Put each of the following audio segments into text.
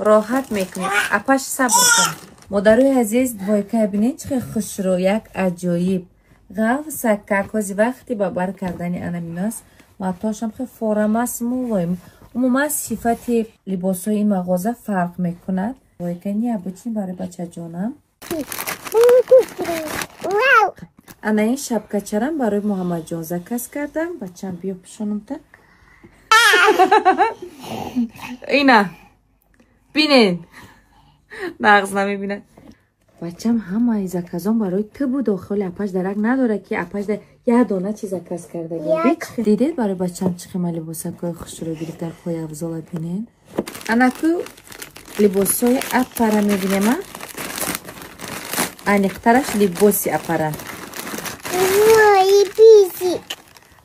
Роҳат мекунӣ. Апаш сабр кун. Модарои азиз, двойка бинед чӣ хел хушрӯ, як аҷоиб. Ғафсакак ҳози вақти ба бар кардани анаминас, матошам хел форамас, мулоим. Умуман сифати либосҳои ин мағоза фарқ мекунад. Двойка необычный барои бачаҷонам. Ана ин шапкачарам барои Муҳаммадҷон заказ кардам. Бачам биё пӯшонумта. Ина бинен, нағз намебинад. Бачам ҳамаи заказон барои ту буд, охоли апаш дарак надорад ки апаш як дона чи заказ кардаги. Дидед барои бачам чӣ хема либосакҳои хушрӯ гирифт дар пойафзола бинен. Анаку либосҳои апара мебинема. Аниқтараш либоси апара.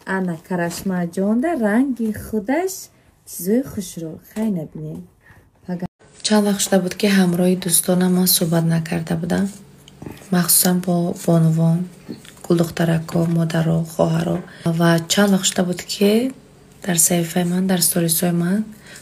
Ана карашмаҷонда ранги худаш чизои хушрӯ. Хай набинем. Чанд вақт шуда буд, ки ҳамроҳи дӯстонам ман суҳбат накарда будам, махсусан бо бонувон, гулдухтарако, модаро, хоҳаро. Ва чанд вақт шуда буд, ки дар саҳифаи ман, дар сторисҳои ман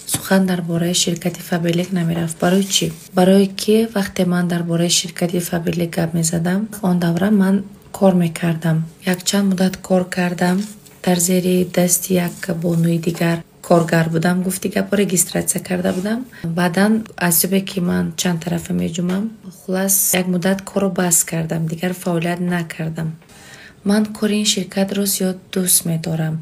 сухан дар бораи ширкати Фаберлик намерафт. Барои чӣ? Барое ки вақте ман дар бораи ширкати Фаберлик гап мезадам, он давра ман кор мекардам. Якчанд муддат кор кардам, дар зери дасти як бонуи дигар коргар будам, гуфти гапо регистратсия карда будам. Баъдан аз ҳисобе ки ман чанд тарафа меҷумам, хулас як муддат корро бас кардам, дигар фаъолият накардам. Ман кори ин ширкатро зиёд дӯст медорам.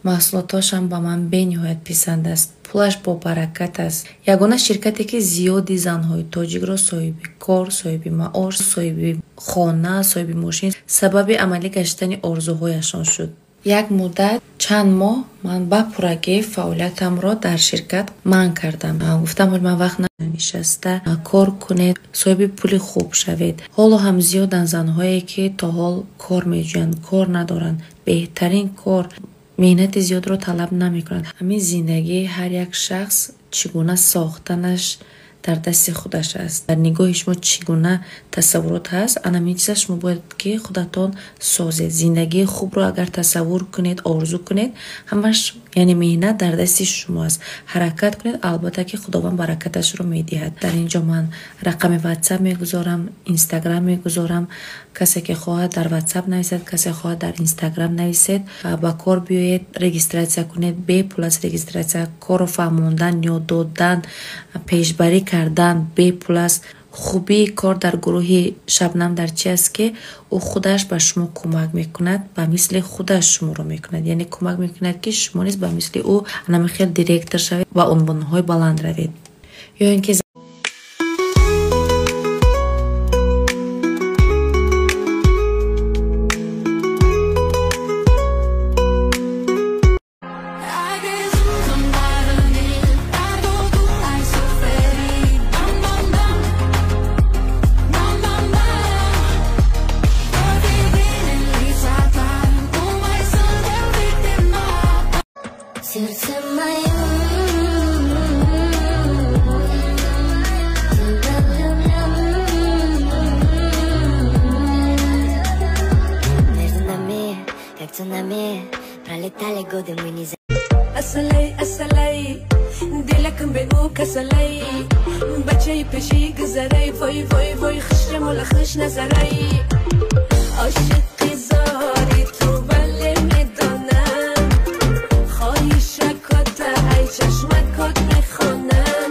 Маҳсулотошам ба ман бениҳоят писанд аст, пулаш бобаракат аст. Ягона ширкате ки зиёди занҳои тоҷикро соҳиби кор, соҳиби маош, соҳиби хона, соҳиби мошин, сабаби амалӣ гаштани орзуҳояшон шуд. Як муддат, чанд моҳ ман ба пуррагӣ фаъолиятамро дар ширкат манъ кардам. Гуфтам ҳол ман вақт нишаста кор кунед, соҳиби пули хуб шавед. Ҳоло ҳам зиёданд занҳое ки то ҳол кор меҷӯянд, кор надоранд. Беҳтарин кор меҳнати зиёдро талаб намекунад. Ҳамин зиндагии ҳар як шахс чӣ гуна сохтанаш дар дасти худаш аст. Дар нигоҳи шумо чӣ гуна тасаввурот ҳаст, анамин чиза шумо бояд ки худатон созед. Зиндагии хубро агар тасаввур кунед, орзу кунед, ҳамаш яъне меҳнат дар дасти шумо аст. Ҳаракат кунед, албатта ки Худованд баракаташро медиҳад. Дар ин ҷо ман рақами WhatsApp мегузорам, Instagram мегузорам. Касе ки хоҳад дар WhatsApp нависад, касе хоҳад дар Instagram нависед, ба кор биёед, регистратсия кунед, бепул аст регистратсия, корро фаҳмондан, ёд додан, пешбарӣ кардан бепул аст. Хубии кор дар гурӯҳи Шабнам дар чи аст, ки ӯ худаш ба шумо кӯмак мекунад, ба мисли худаш шуморо мекунад. Яъне кӯмак мекунад, ки шумо низ ба мисли ӯ анами хел директор шавед ва унвонҳои баланд равед. Ё ин ки Сердце мое, тебя влюблен. Между нами, как цунами, пролетали годы, мы не. Асалай, асалай, дилакам бе ӯ касалай, бачаи пеши гузарай, вой, вой, вой, хушрамола хуш назарай. Ошиқи зори ту вале медонам, хоҳишакота ай чашмакот мехонам.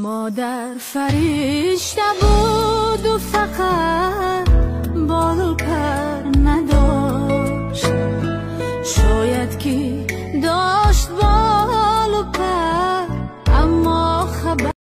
Модар фаришта буду.